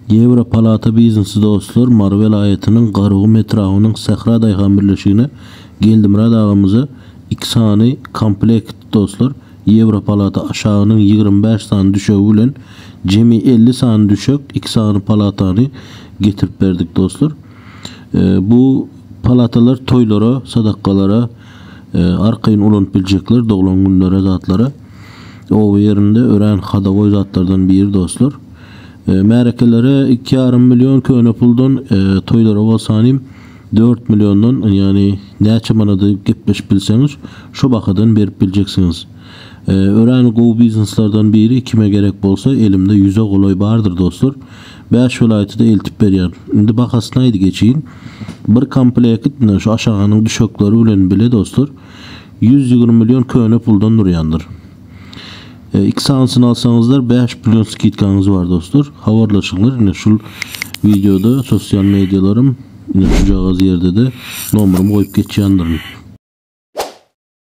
Ýewro palata biznesi dostlar Mary welaýatynyň Garagum etrabynyň Sähra daýhan birleşigine Geldimyrat agamyza iki sany komplekt dostlar Ýewro palata aşagynyň 25 sany düşegi bilen jemi 50 sany düşek iki sany palatany getirip berdik dostlar. Bu palatalar toýlara, sadakalara arkaýyn ulanyp biljekler doglan günlere zatlara. Oba ýerinde örän hadagoý zatlardan biri dostlar. Märekelere 2,5 million köne puldan, toýlara bolsanym 4 milliondan, ýagny näçe manada gepleşip bilseňiz, şo bahadan berip biljeksiňiz. Örän gowy bizneslerden biri, kime gerek bolsa elimde ýüze golaý bardyr dostlar. 5 welaýata-da eltip berýän. Indi bahasyny aýdy geçeýin. Bir komplekt, ine şu aşagynyň düşekleri bilen bile dostlar, 120 million köne puldan durýandyr. İki sanysyny alsaňyzlar 5 milyon skidkaňyz bar dostlar. Habarlaşyňlar. Ine şul videoda sosyal medialarym, ine şujagaz ýerde-de nomerymy goýup geçýändirin.